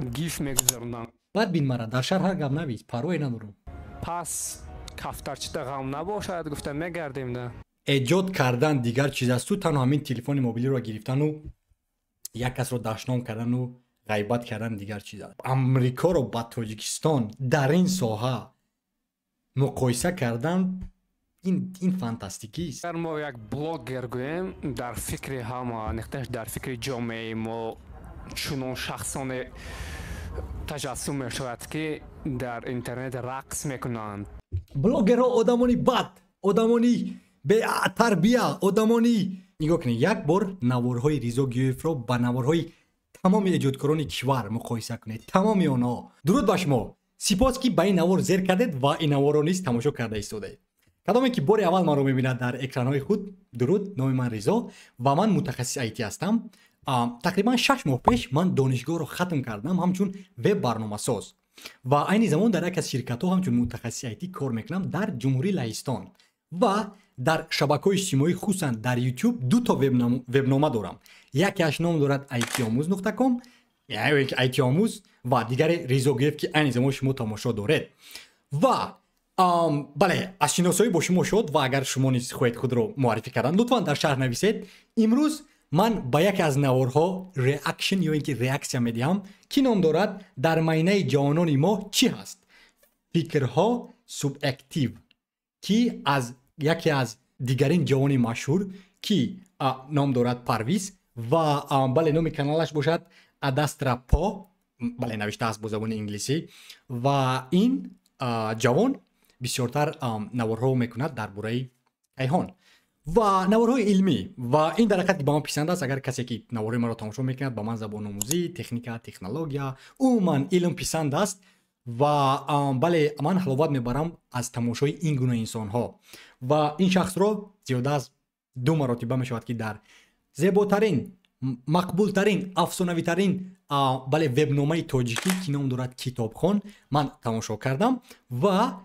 Гиф мегузаронданд. Баъд бин мара, дар шаҳр ҳар гап навис, парвое надорам. Пас кафтарчита ғам набошад, гуфта мегардем да. Эҷод кардан дигар чиз аст. Ту танҳо ҳамин телефони мобилиро гирифтану як касро дашном кардану ғайбат кардан дигар чиз аст. Амрикоро ба Тоҷикистон дар ин соҳа муқоиса кардан ин фантастикист. Агар мо як блогер гӯем, дар фикри ҳама, аниқтараш дар фикри ҷомеаи мо чунон шахсоне таҷассум мешавад, ки дар интернет рақс мекунанд. Блогерҳо одамони бад, одамони бетарбия, одамони... Нигоҳ кунед, як бор наворҳои Ризо Гиёевро ба наворҳои тамоми эҷодкорони кишвар муқоиса кунед, тамоми онҳо. Дуруд ба шумо, сипос, ки ба ин навор зер кардед ва ин наворро низ тамошо карда истодаед. Кадоме ки бори аввал маро мебинад дар экранҳои худ, дуруд, номи ман Ризо ва ман мутахассиси IT ҳастам. Тақрибан 6 моҳ пеш ман донишгоҳро хатм кардам ҳамчун веб-барномасоз ва айни замон дар яке аз ширкатҳо ҳамчун мутахассиси IT кор мекунам дар Ҷумҳурии Лаҳистон ва дар шабакаҳои иҷтимоӣ, хусусан дар YouTube, ду то вебнома дорам. Якеаш ном дорад itомӯз.com, IT-омӯз, ва дигаре Ризо Гиёев, ки айни замон шумо тамошо доред. Ва бале, аз шиносоӣ бо шумо шуд ва агар шумо низ хоҳед худро муаррифӣ кардан, лутфан дар шарҳ нависед. Имрӯз ман ба яке аз наворҳо reaction ё ин ки реаксия медиҳам, ки ном дорад «Дар майнаи ҷавонони мо чӣ ҳаст? Фикрҳо субъектив», ки аз яке аз дигарин ҷавони машҳур, ки ном дорад Парвиз ва бале, номи каналаш бошад Адастра По, бале, навиштааст бо забони инглисӣ. Ва ин ҷавон бисёртар наворҳо мекунад дар бораи кайҳон ва наворҳои илмӣ, ва ин дар ҳақиқат ба ман писанд аст. Агар касе ки наворҳои маро тамошо мекунад, ба ман забономӯзӣ, техника, технология, умуман илм писанд аст ва бале, ман ҳаловат мебарам аз тамошои ин гуна инсонҳо. Ва ин шахсро зиёда аз 2 маротиба мешавад, ки дар зеботарин, мақбултарин, афсонавитарин, бале, вебномаи тоҷикӣ, ки ном дорад Китобхон, ман тамошо кардам ва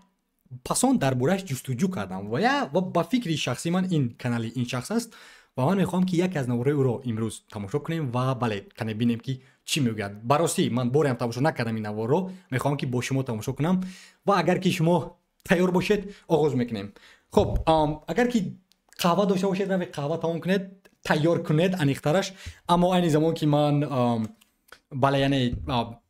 пас он дар борааш ҷустуҷӯ кардам ва ба фикри шахсии ман ин канали ин шахс аст ва ман мехоҳам, ки яке аз наворҳои ӯро имрӯз тамошо кунем ва бале, кане бинем, ки чӣ мегӯяд. Ба ростӣ, ман бореам тамошо накардам ин наворро, мехоҳам, ки бо шумо тамошо кунам ва агар ки шумо тайёр бошед, оғоз мекунем. Хуб, агар ки қаҳва дошта бошед, равед қаҳва тамом кунед, тайёр кунед аниқтараш. Аммо айни замон ки ман, бале, яъне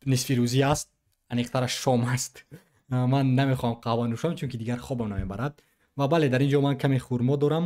нисфи рӯзӣ аст, аниқтараш шом аст, ман намехоҳам қаҳва нӯшам, чунки дигар хобам намебарад. Ва бале, дар ин ҷо ман каме хурмо дорам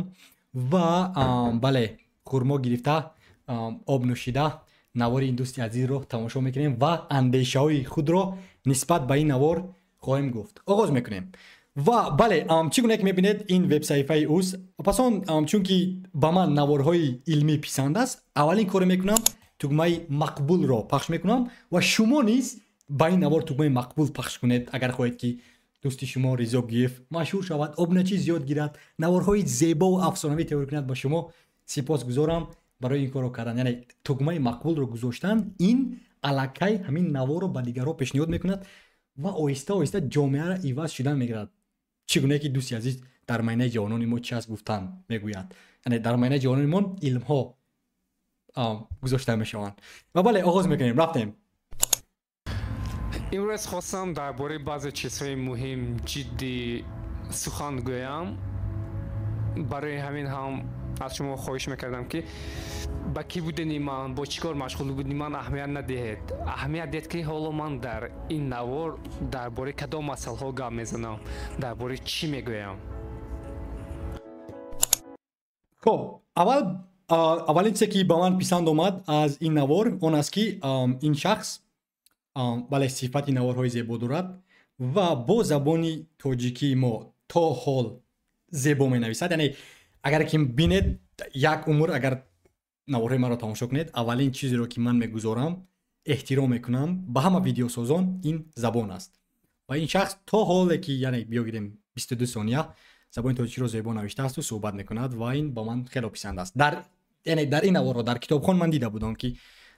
ва бале, хурмо гирифта, об нӯшида, навори ин дӯсти азизро тамошо мекунем ва андешаҳои худро нисбат ба ин навор хоҳем гуфт. Оғоз мекунем. Ва бале, чӣ гуна ки мебинед, ин вебсаҳифаи ӯст. Пас он, чунки ба ман наворҳои илмӣ писанд аст, аввалин коре мекунам, тугмаи мақбулро пахш мекунам ва шумо низ ба ин навор тугмаи мақбул пахш кунед, агар хоҳед, ки дӯсти шумо Ризо Гиёев машҳур шавад, обуначӣ зиёд гирад, наворҳои зебову афсонавӣ тайёр кунад. Ба шумо сипос гузорам барои ин корро кардан. Яъне тугмаи мақбулро гузоштан ин аллакай ҳамин наворро ба дигарҳо пешниҳод мекунад ва оҳиста оҳиста ҷомеаро иваз шудан мегирад. Чӣ гуна ки дӯсти азиз «Дар майнаи ҷавонони мо чӣ аст?» гуфтан мегӯяд, яъне дар майнаи ҷавонони мо илмҳо гузошта мешаванд. Ва бале, оғоз мекунем, рафтем. Имрӯз хостам дар бораи баъзе чизҳои муҳим, ҷиддӣ сухан гӯям. Барои ҳамин ҳам аз шумо хоҳиш мекардам, ки ба кӣ будани ман, бо чӣ кор машғул будани ман аҳамият надиҳед. Аҳамият диҳед, ки ҳоло ман дар ин навор дар бораи кадом масъалаҳо гап мезанам, дар бораи чӣ мегӯям. Хуб, аввал, аввалин чизе, ки ба ман писанд омад аз ин навор, он аст, ки ин шахс, бале, сифати наворҳои зебо дорад ва бо забони тоҷикии мо то ҳол зебо менависад. Яъне агар ки бинед, як умр агар наворҳои маро тамошо кунед, аввалин чизеро, ки ман мегузорам, эҳтиром мекунам ба ҳама видеосозон, ин забон аст. Ва ин шахс то ҳоле ки, яъне биёгирем, 22 сония забони тоҷикиро зебо навиштаасту суҳбат мекунад ва ин ба ман хело писанд аст. Дар, яъне дар ин наворро дар Китобхон ман дида будам, ки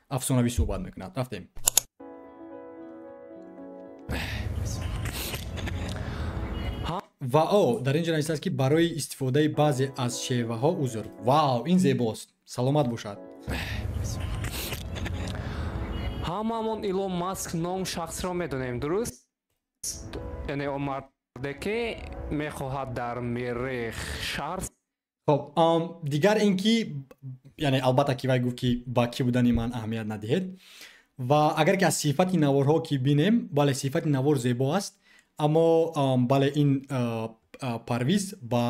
афсонавӣ суҳбат мекунад. Рафтем. Ва о дар ин ҷо навиштааст, ки барои истифодаи баъзе аз шеваҳо узр. Вау, ин зебост, саломат бошад. Ҳамамон Илон Маск ном шахсро медонем, дуруст? Яъне он марде, ки мехоҳад дар Миррих шаҳр Хоб, дигар ин ки, яъне, албатта ки вай гуфт, ки ба кӣ будани ман аҳамият надиҳед. Ва агар ки аз сифати наворҳо ки бинем, бале, сифати навор зебо аст, аммо бале, ин Парвиз ба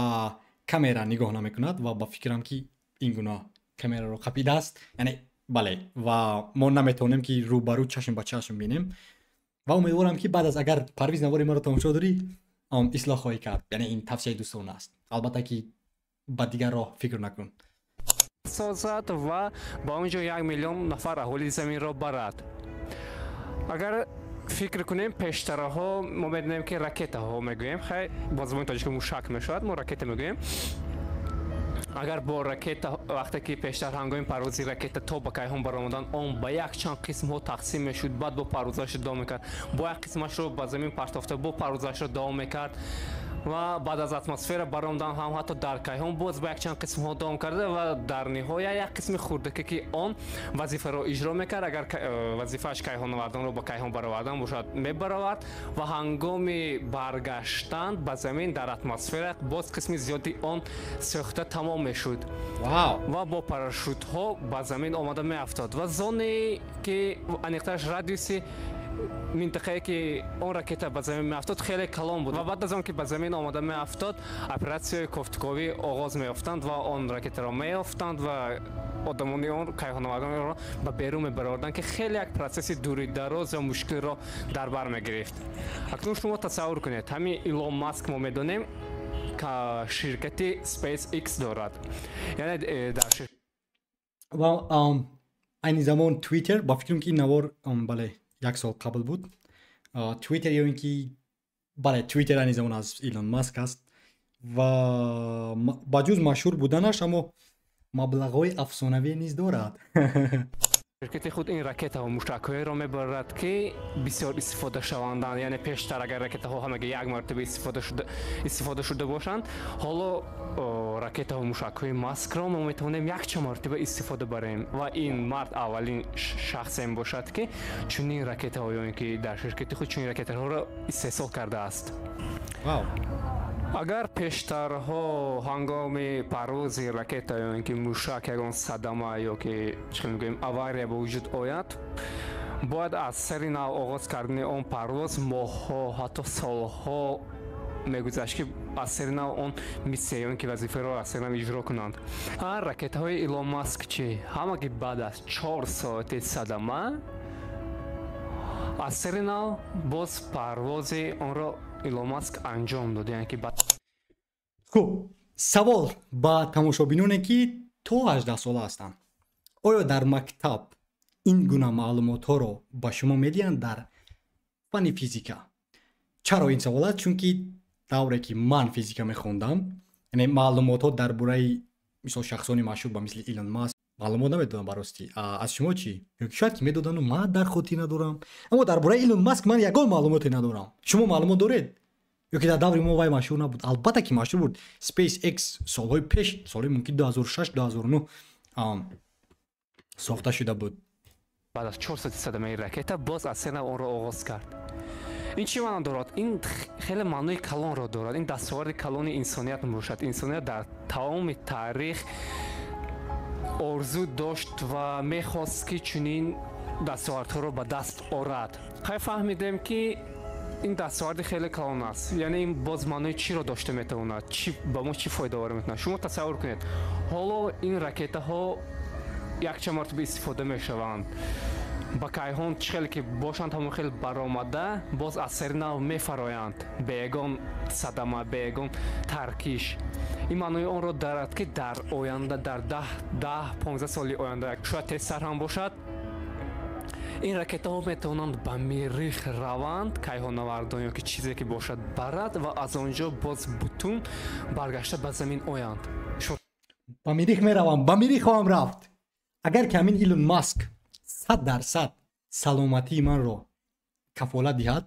камера нигоҳ намекунад ва ба фикрам, ки ин гуна камераро қапидааст, яъне, бале, ва мо наметавонем, ки рӯбарӯ, чашм ба чашм бинем. Ва умедворам, ки баъд аз, агар Парвиз навори маро тамошо дорӣ, ислоҳ хоҳӣ кард. Яъне ин тавсияи дӯстона аст, албатта ки ба дигар роҳ фикр накун. Созад ва ба он ҷо 1 миллион нафар аҳолии заминро барад. Агар фикр кунем, пештараҳо мо медонем, ки ракетаҳо мегӯем, хай, бо забони тоҷикӣ мушак мешавад, мо ракета мегӯем. Агар бо ракета, вақте ки пештар ҳангоми парвози ракета то ба кайҳон баромадан, он ба якчанд қисмҳо тақсим мешуд, баъд бо парвозашро давом мекард, бо як қисмашро ба замин партофта, бо парвозашро давом мекард ва баъд аз атмосфера баромадан ҳам ҳатто дар кайҳон боз ба якчанд қисмҳо давом карда ва дар ниҳоя як қисми хурдаке, ки он вазифаро иҷро мекард, агар вазифааш кайҳоннавардонро ба кайҳон баровардан бошад, мебаровард ва ҳангоми баргаштан ба замин дар атмосфера боз қисми зиёди он сӯхта тамом мешуд ва бо парашютҳо ба замин омада меафтод. Ва зоне ки, аниқтараш радиуси минтақае, ки он ракета ба замин меафтод, хеле калон буд. Ва баъд аз он ки ба замин омада меафтод, оператсияи кофтуковӣ оғоз меёфтанд ва он ракетаро меёфтанд ва одамони он, кайҳоннавардонро ба берун мебароварданд, ки хеле як процесси дури дароз ва мушкилро дар бар мегирифт. Акнун шумо тасаввур кунед, ҳамин Илон Маск, мо медонем, ширкати SpaceX дорад, яъне дар Ва айни замон Twitter, ба фикрам, ки ин навор, бале, як сол қабл буд, Twitter ё ин ки, бале, Twitter айни замон аз Илон Маск аст ва ба ҷуз машҳур буданаш, аммо маблағҳои афсонавӣ низ дорад. Ширкати худ ин ракетаҳо, мушакҳоеро мебарад, ки бисёр истифода шаванданд. Яъне пештар агар ракетаҳо ҳамаги як мартаба истифода шуда бошанд, ҳоло ракетаҳо, мушакҳои Маскро мо метавонем якчанд мартаба истифода барем. Ва ин мард аввалин шахсе мебошад, ки чунин ракетаҳо ё ин ки дар ширкати худ чунин ракетаҳоро истеҳсол кардааст. Агар пештарҳо ҳангоми парвози ракета ё ин ки мушак ягон садама ё ки, чӣ мегӯем, авария ба вуҷуд ояд, бояд аз сари нав оғоз кардани он парвоз моҳҳо, ҳатто солҳо мегузашт, ки аз сари нав он миссия ё ин ки вазифаро аз сари нав иҷро кунанд. Ракетаҳои Илон Маск чӣ? Ҳамаги баъд аз 4 соати садама аз сари нав боз парвози онро Илон Маск анҷом дод, яъне ки Хуб, савол ба тамошобиноне, ки то 18 сола ҳастанд: оё дар мактаб ин гуна маълумотҳоро ба шумо медиҳанд дар фанни физика? Чаро ин савол аст? Чунки давре ки ман физика мехондам, яъне маълумотҳо дар бораи, мисол, шахсони машҳур ба мисли Илон Маск маълумот намедодам. Ба ростӣ, аз шумо чӣ? Ёки шояд ки медодану ман дар хотир надорам, аммо дар бораи Илон Маск ман ягон маълумоте надорам. Шумо маълумот доред? Ё ки дар даври мо вай машҳур набуд? Албатта ки машҳур буд. SpaceX солҳои пеш, солҳои мумкин 2006, 2009 сохта шуда буд. Баъд аз 4 соати садамаи ракета боз аз сари нав онро оғоз кард. Ин чӣ маъно дорад? Ин хеле маънои калонро дорад. Ин дастоварди калони инсоният мебошад. Инсоният дар тамоми таърих орзу дошт ва мехост, ки чунин дастовардҳоро ба даст орад. Хай, фаҳмидем, ки ин дастоварди хеле калон аст. Яъне ин боз маънои чиро дошта метавонад? Чи ба мо чӣ фоидаовар метавонад? Шумо тасаввур кунед, ҳоло ин ракетаҳо якчанд мартаба истифода мешаванд, ба кайҳон чӣ хеле ки бошанд, ҳамон хел баромада, боз аз сари нав мефароянд, бе ягон садама, бе ягон таркиш. Ин маънои онро дорад, ки дар оянда, дар 10, 15 соли оянда, шояд тезтар ҳам бошад, ин ракетаҳо метавонанд ба Миррих раванд, кайҳоннавардон ё ки чизе ки бошад барад ва аз он ҷо боз бутун баргашта ба замин оянд. Ба Миррих меравам, ба Миррих хоҳам рафт. Агар ки ҳамин Илон Маск 100% саломатии манро кафолат диҳад,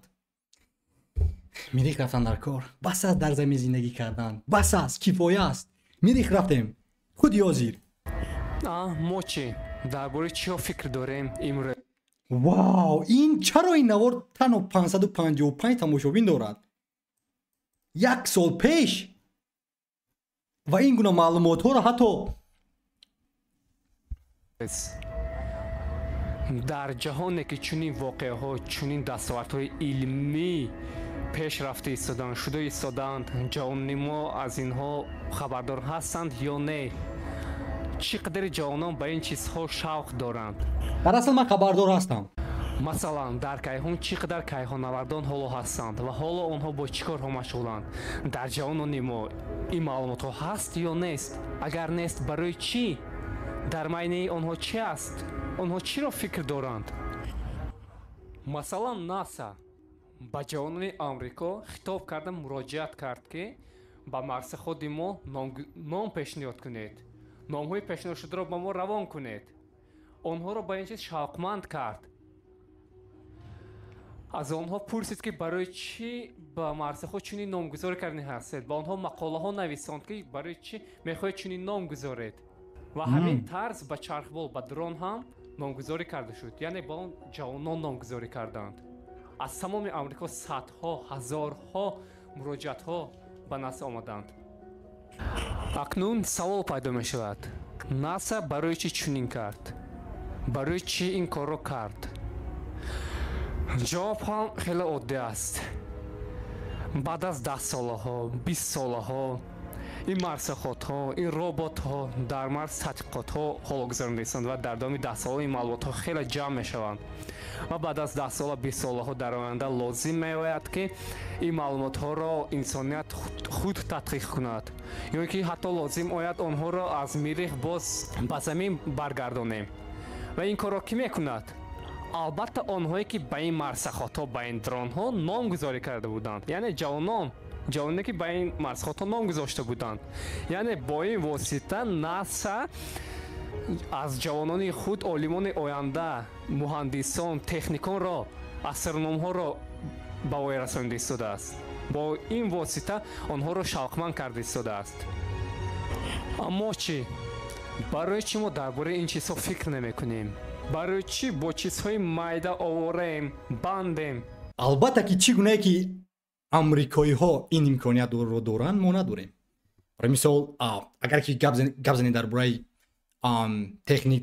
Миррих рафтан дар кор. Бас аст дар замин зиндагӣ кардан, бас аст, кифоя аст. Миррих рафтем худи ҳозир. Мо чӣ, дар бораи чиҳо фикр дорем имрӯз? Вау, ин чаро ин навор танҳо 555 тамошобин дорад? Як сол пеш ва ин гуна маълумотҳоро ҳатто Дар ҷаҳоне ки чунин воқеаҳо, чунин дастовардҳои илмӣ пеш рафта истодаанд, шуда истодаанд, ҷавонони мо аз инҳо хабардор ҳастанд ё не? Чӣ қадари ҷавонон ба ин чизҳо шавқ доранд? Дар асл ман хабардор ҳастам. Масалан, дар кайҳон чӣ қадар кайҳоннавардон ҳоло ҳастанд ва ҳоло онҳо бо чӣ корҳо машғуланд? Дар ҷавонони мо ин маълумотҳо ҳаст ё нест? Агар нест, барои чӣ? Дар майнаи онҳо чӣ аст? Онҳо чиро фикр доранд? Масалан, НАСА ба ҷавонони Амрико хитоб карда муроҷиат кард, ки ба марсаходи мо ном пешниҳод кунед, номҳои пешниҳодшударо ба мо равон кунед. Онҳоро ба ин чиз шавқманд кард. Аз онҳо пурсид, ки барои чӣ ба марсаход чунин номгузорӣ кардани ҳастед. Ба онҳо мақолаҳо нависонд, ки барои чӣ мехоҳед чунин ном гузоред. Ва ҳамин тарз ба чархбол, ба дрон ҳам номгузорӣ карда шуд. Яъне ба он ҷавонон номгузорӣ карданд. Аз тамоми Амрико садҳо, ҳазорҳо муроҷиатҳо ба НАСА омаданд. Акнун савол пайдо мешавад: НАСА барои чӣ чунин кард? Барои чӣ ин корро кард? Ҷавоб ҳам хеле оддӣ аст. Баъд аз 10 солаҳо, 20 солаҳо ин марсаходҳо, ин роботҳо дар Марс тадқиқотҳо ҳоло гузаронида истанд ва дар давоми 10 сола ин маълумотҳо хеле ҷамъ мешаванд ва баъд аз 10 сола, 20 солаҳо дар оянда лозим меояд, ки ин маълумотҳоро инсоният худ тадқиқ кунад ё ин ки ҳатто лозим ояд онҳоро аз Миррих боз ба Замин баргардонем. Ва ин корро кӣ мекунад? Албатта, онҳое, ки ба ин марсаходҳо, ба ин дронҳо ном гузорӣ карда буданд, яъне ҷавонон, ҷавоне, ки ба ин марсаходҳо ном гузошта буданд. Яъне бо ин восита НАСА аз ҷавонони худ олимони оянда, муҳандисон, техниконро, астрономҳоро ба воя расонида истодааст. Бо ин восита онҳоро шавқманд карда истодааст. Аммо чӣ? Барои чӣ мо дар бораи ин чизҳо фикр намекунем? Барои чӣ бо чизҳои майда овораем, бандем? Албатта ки чӣ гунае ки амрикоиҳо ин имкониятро доранд, мо надорем. Барои мисол, агар ки гап занем дар бораи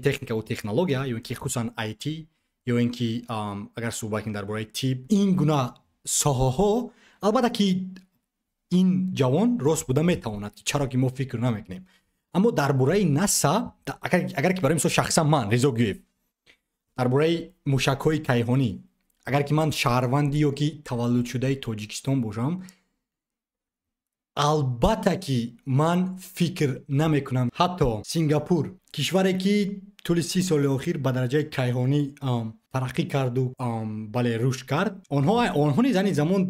техникаву технология ё ин ки хусусан IT, ё ин ки агар суҳбат кунем дар бораи тиб, ин гуна соҳаҳо, албатта ки ин ҷавон рост буда метавонад, ки чаро ки мо фикр намекунем. Аммо дар бораи НАСА, агар ки барои мисол шахсан ман, Ризо Гӯев, дар бораи мушакҳои кайҳонӣ, агар ки ман шаҳрванди ё ки таваллудшудаи Тоҷикистон бошам, албатта ки ман фикр намекунам. Ҳатто Сингапур, кишваре ки тӯли 30 соли охир ба дараҷаи кайҳонӣ тараққӣ карду, бале, рушд кард, онҳо низ айни замон,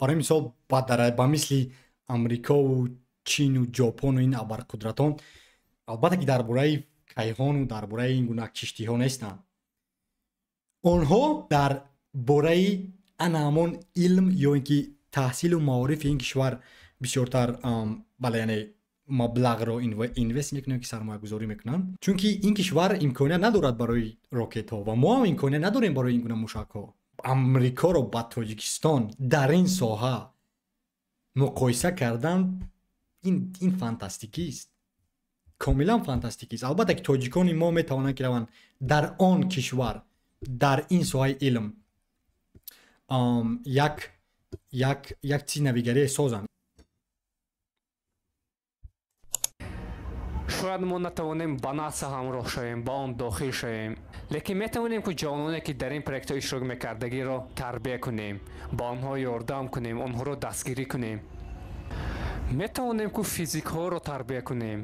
барои мисол, ба мисли Амрикову Чину Ҷопону ин абарқудратон, албатта ки дар бораи кайҳону дар бораи ин гуна киштиҳо нестанд. Онҳо дар бораи ана ҳамон илм ё ин ки таҳсилу маорифи ин кишвар бисёртар, бале, яъне маблағро invest мекунанд, ки сармоягузорӣ мекунанд, чунки ин кишвар имконият надорад барои рокетҳо ва мо ҳам имконият надорем барои ин гуна мушакҳо. Амрикоро ба Тоҷикистон дар ин соҳа муқоиса кардан ин фантастикист, комилан фантастикист. Албатта ки тоҷикони мо метавонанд, ки раванд дар он кишвар дар ин соҳаи илм як чизи навигарие созанд. Шояд мо натавонем ба НАСА ҳамроҳ шавем, ба он дохил шавем, лекин метавонем, ки ҷавононе, ки дар ин проектҳо иштирок мекардагиро тарбия кунем, ба онҳо ёрдам кунем, онҳоро дастгирӣ кунем. Метавонем, ки физикҳоро тарбия кунем,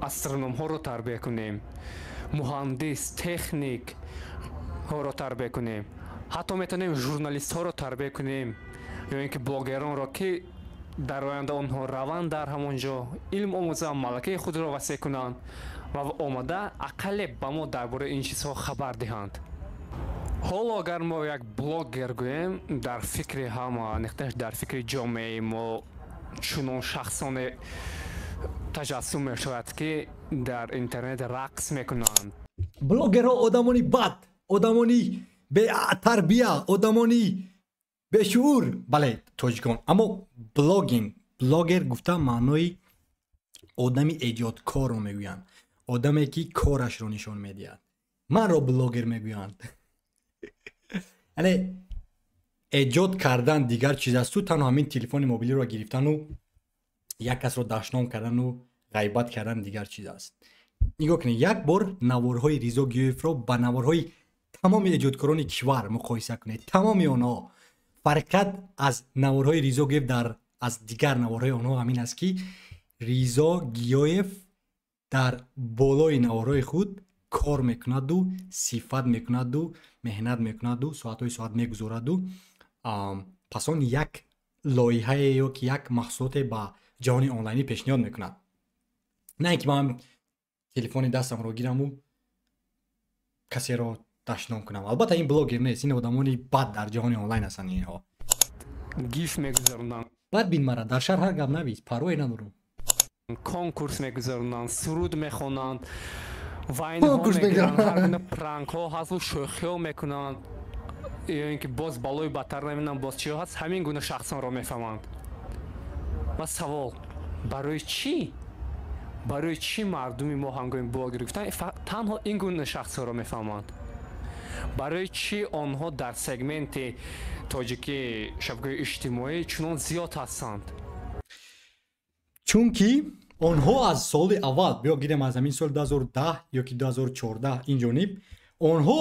астрономҳоро тарбия кунем, муҳандис, техникҳоро тарбия кунем, ҳатто метавонем журналистҳоро тарбия кунем ё ин ки блогеронро, ки дар оянда онҳо раванд, дар ҳамон ҷо илм омӯзанд, малакаи худро васеъ кунанд ва омада ақалле ба мо дар бораи ин чизҳо хабар диҳанд. Ҳоло агар мо як блогер гӯем, дар фикри ҳама, дар фикри ҷомеаи мо чунон шахсоне таҷассум мешавад, ки дар интернет рақс мекунанд. Блогерҳо одамони бад, одамони бетарбия, одамони бешуур. Бале, тоҷикон. Аммо блогинг, блогер гуфта маънои одами эҷодкорро мегӯянд, одаме ки корашро нишон медиҳад. Манро блогер мегӯянд. Яъне эҷод кардан дигар чиз асту, танҳо ҳамин телефони мобилиро гирифтану як касро дашном кардану ғайбат кардан дигар чиз аст. Нигоҳ кунед, як бор наворҳои Ризо Гиёевро ба наворҳои тамоми эҷодкорони кишвар муқоиса кунед. Тамоми онҳо, фарқият аз наворҳои Ризо Гиёев дар аз дигар наворҳои онҳо ҳамин аст, ки Ризо Гиёев дар болои наворҳои худ кор мекунаду, сифат мекунаду, меҳнат мекунаду, соатҳои соат мегузораду, пас он як лоиҳае ё ки як маҳсулоте ба ҷаҳони онлайнӣ пешниҳод мекунад. На ин ки ман телефони дастамро гираму касеро дашном кунам. Албатта, ин блогер нест, ин одамони бад дар ҷаҳони онлайн ҳастанд инҳо. Гиф мегузаронанд. Бад бин мара, дар шаҳр ҳар гап навис, парвое надорам. Конкурс мегузаронанд, суруд мехонанд, вайнҳо Конкурс мегиранд, мегузаронанд. ҳар гуна пранкҳо, ҳазлу шӯхиҳо мекунанд, ё ин ки боз балои бадтар, намедонам, боз чиҳо ҳаст. Ҳамин гуна шахсонро мефаҳманд. Ва савол: барои чӣ, барои чӣ мардуми мо ҳангоми блогер гуфтан танҳо ин гуна шахсҳоро мефаҳманд? Барои чӣ онҳо дар сегменти тоҷикии шабакаҳои иҷтимоӣ чунон зиёд ҳастанд? Чунки онҳо аз соли аввал, биё гирем, аз ҳамин соли 2010 ё ки 2014 ин ҷониб, онҳо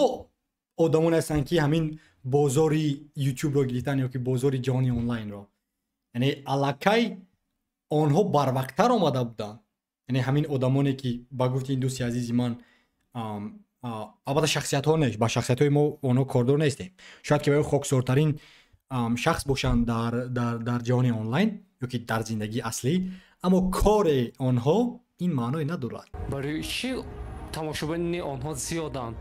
одамоне ҳастанд, ки ҳамин бозори ютубро гирифтан ё ки бозори ҷаҳони онлайнро. Яъне аллакай онҳо барвақттар омада буданд. Яъне ҳамин одамоне ки ба гуфти ин дӯсти азизи ман, албатта, шахсиятҳо нест, ба шахсиятҳои мо онҳо кордор нестем, шояд ки ба хоксортарин шахс бошанд дар ҷаҳони онлайн ё ки дар зиндагии аслӣ, аммо кори онҳо ин маъное надорад. Барои чӣ тамошобини онҳо зиёданд?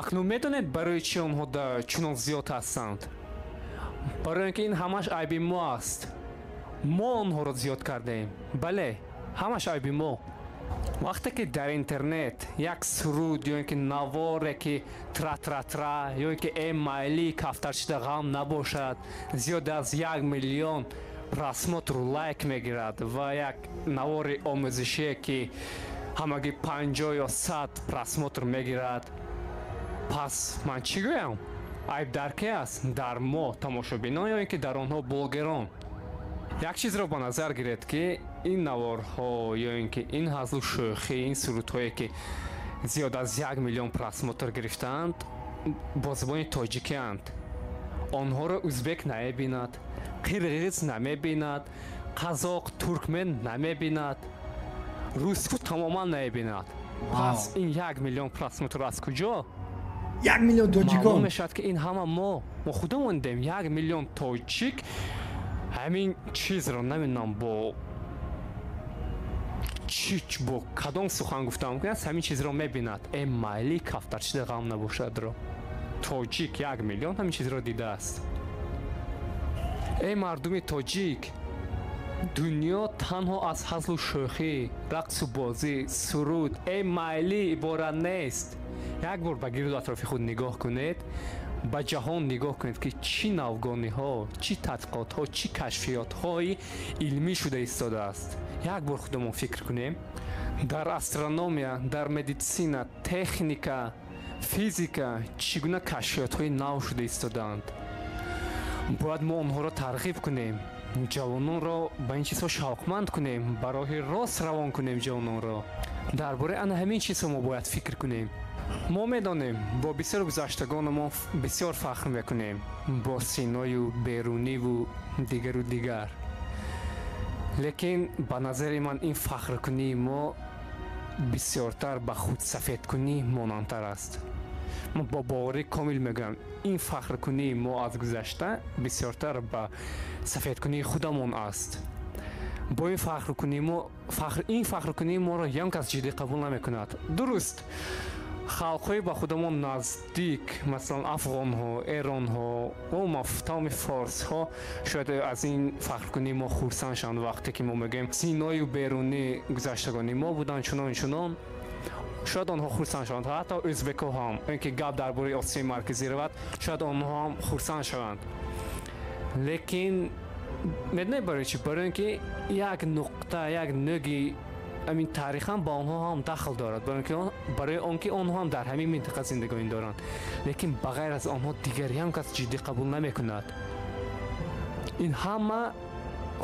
Акнун медонед, барои чӣ онҳо чунон зиёд ҳастанд? Барои он ки ин ҳамаш айби мо аст. Мо онҳоро зиёд кардаем. Бале, ҳамаш айби мо. Вақте ки дар интернет як суруд ё ин ки наворе, ки тра-тра-тра, ё ин ки э майли, кафтаршида ғам набошад, зиёд аз 1 миллион просмотру лайк мегирад ва як навори омӯзишие, ки ҳамагӣ 50 ё 100 просмотр мегирад, пас ман чӣ гӯям? Айб дар ке аст? Дар мо, тамошобинон, ё ин ки дар онҳо, блогерон? Як чизро ба назар гиред, ки ин наворҳо ё ин ки ин ҳазлу шӯхӣ, ин сурудҳое, ки зиёд аз 1 миллион просмотр гирифтаанд, бо забони тоҷикианд. Онҳоро узбек намебинад, қирғиз намебинад, қазоқ, туркмен намебинад, руску тамоман намебинад. Пас ин 1 миллион просмотр аз куҷо? 1 миллион Маълум тоҷикон. мешавад, ки ин ҳама мо худамон дем. 1 миллион тоҷик ҳамин чизро, намедонам, бо чӣ, бо кадом сухан гуфта мумкин аст, ҳамин чизро мебинад. Э майли, кафтарчида ғам набошадро тоҷик 1 миллион ҳамин чизро дидааст. Эй мардуми тоҷик, дунё танҳо аз ҳазлу шӯхӣ, рақсу бозӣ, суруд, э майли иборат нест. Як бор ба гирду атрофи худ нигоҳ кунед, ба ҷаҳон нигоҳ кунед, ки чӣ навгониҳо, чӣ тадқиқотҳо, чӣ кашфиётҳои илмӣ шуда истодааст. Як бор худамон фикр кунем: дар астрономия, дар медитсина, техника, физика чӣ гуна кашфиётҳои нав шуда истодаанд. Бояд мо онҳоро тарғиб кунем, ҷавононро ба ин чизҳо шавқманд кунем, ба роҳи рост равон кунем ҷавононро. Дар бораи ана ҳамин чизҳо мо бояд фикр кунем. Мо медонем, бо бисёр гузаштагонамон бисёр фахр мекунем, бо Синою Беруниву дигару дигар, лекин ба назари ман ин фахркунии мо бисёртар ба худсафедкунӣ монандтар аст. Ман бо боварии комил мегӯям, ин фахркунии мо аз гузашта бисёртар ба сафедкунии худамон аст. Бо ин фахркунии мо, ин фахркунии моро ягон кас ҷиддӣ қабул намекунад. Дуруст, халқҳои ба худамон наздик, масалан афғонҳо, эронҳо, умуман тамоми форсҳо, шояд аз ин фахркунии мо хурсанд шаванд, вақте ки мо мегӯем, Синою Берунӣ гузаштагони мо буданд, чунон чунон. Шояд онҳо хурсанд шаванд, ҳатто ӯзбекҳо ҳам, ин ки гап дар бораи Осиёи Марказӣ равад, шояд онҳо ҳам хурсанд шаванд. Лекин медонед барои чӣ? Барои ин ки як нуқта, як нӯги ҳамин таърихам ба онҳо ҳам дахл дорад, барои он ки онҳо ҳам дар ҳамин минтақа зиндагонӣ доранд. Лекин ба ғайр аз онҳо дигаре ҳам кас ҷиддӣ қабул намекунад. Ин ҳама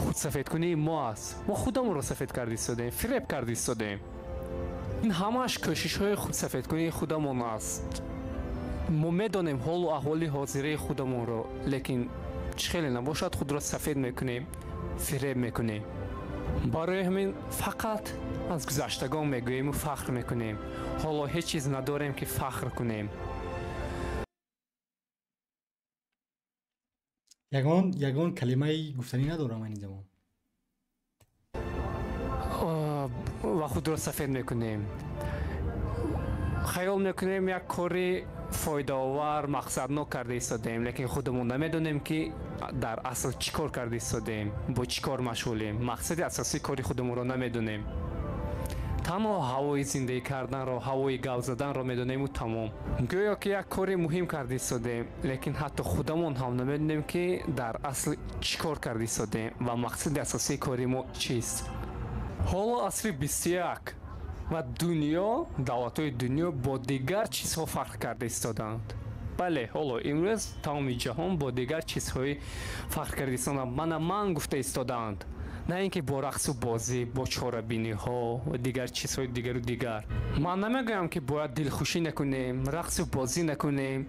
худсафедкунии мо аст. Мо худамонро сафед карда истодаем, фиреб карда истодаем. Ин ҳамааш кӯшишҳои худсафедкунии худамон аст. Мо медонем ҳолу аҳволи ҳозираи худамонро, лекин чӣ хеле набошад худро сафед мекунем, фиреб мекунем. Барои ҳамин фақат аз гузаштагон мегӯему фахр мекунем. Ҳоло ҳеҷ чиз надорем ки фахр кунем. Ягон калимаи гуфтанӣ надорам ин замон. Ва худро сафед мекунем. Хаёл мекунем як кори фоидаовар, мақсаднок карда истодаем, лекин худамон намедонем ки дар асл чӣ кор карда истодаем, бо чӣ кор машғулем. Мақсади асосии кори худамонро намедонем. Танҳо ҳавои зиндагӣ карданро, ҳавои гап заданро медонему тамом. Гӯё ки як кори муҳим карда истодаем, лекин ҳатто худамон ҳам намедонем ки дар асл чӣ кор карда истодаем ва мақсади асосии кори мо чист. Ҳоло асри 21 ва дунё, давлатҳои дунё бо дигар чизҳо фарқ карда истодаанд. Бале, ҳоло имрӯз тамоми ҷаҳон бо дигар чизҳои фарқ карда истодаанд. Мана ман гуфта истодаанд, на ин ки бо рақсу бозӣ, бо чорабиниҳо ва дигар чизҳои дигару дигар. Ман намегӯям ки бояд дилхушӣ накунем, рақсу бозӣ накунем,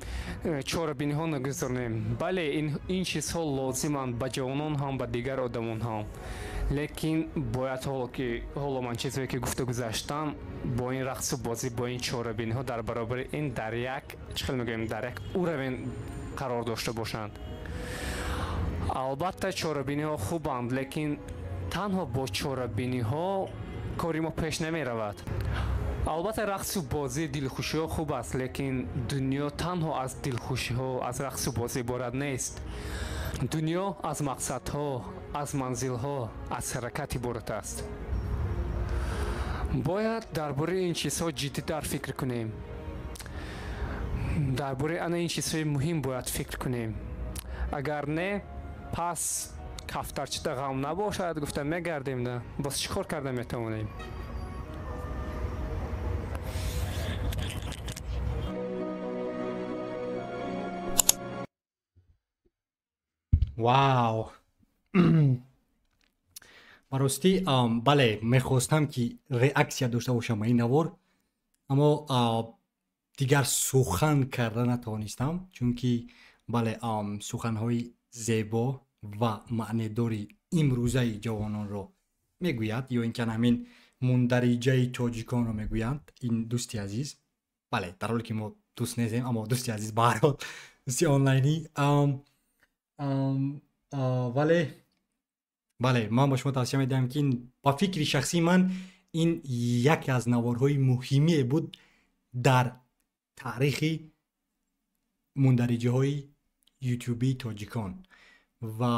чорабиниҳо нагузаронем. Бале, ин чизҳо лозиманд ба ҷавонон ҳам, ба дигар одамон ҳам. Лекин бояд ҳоло ман чизҳое ки гуфта гузаштам, бо ин рақсу бозӣ, бо ин чорабиниҳо дар баробари ин дар як, чӣ хел мегӯем, дар як уровень қарор дошта бошанд. Албатта чорабиниҳо хубанд, лекин танҳо бо чорабиниҳо кори мо пеш намеравад. Албатта рақсу бозӣ, дилхушиҳо хуб аст, лекин дунё танҳо аз дилхушиҳо, аз рақсу бозӣ иборат нест. Дунё аз мақсадҳо, аз манзилҳо, аз ҳаракат иборат аст. Бояд дар бораи ин чизҳо ҷиддитар фикр кунем. Дар бораи ана ин чизҳои муҳим бояд фикр кунем. Агар не, пас кафтарчида ғам набошад, гуфта мегардем, да боз чӣ кор карда метавонем? Вау! Ба ростӣ, бале, мехостам ки реаксия дошта бошам ба ин навор, аммо дигар сухан карда натавонистам, чунки бале, суханҳои зебо ва маънедори имрӯзаи ҷавононро мегӯяд, ё ин ки ҳамин мундариҷаи тоҷиконро мегӯянд ин дӯсти азиз. Бале, дар ҳоле ки мо дӯст нестем, аммо дӯсти азиз баҳарҳол дӯсти онлайнӣ. Вале бале, ман ба шумо тавсия медиҳам ки ба фикри шахсии ман ин яке аз наворҳои муҳимие буд дар таърихи мундариҷаҳои ютубии тоҷикон. Ва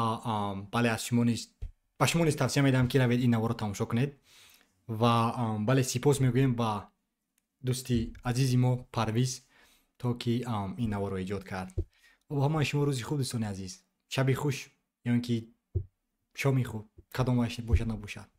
бале, аз шумо низ, ба шумо низ тавсия медиҳам ки равед ин наворро тамошо кунед. Ва бале, сипос мегӯем ба дӯсти азизи мо Парвиз, то ки ин наворро эҷод кард. Ва ҳамаи шумо рӯзи хуб, дӯстони азиз, шаби хуш ё ин ки шоми хуб, кадомаш бошад набошад.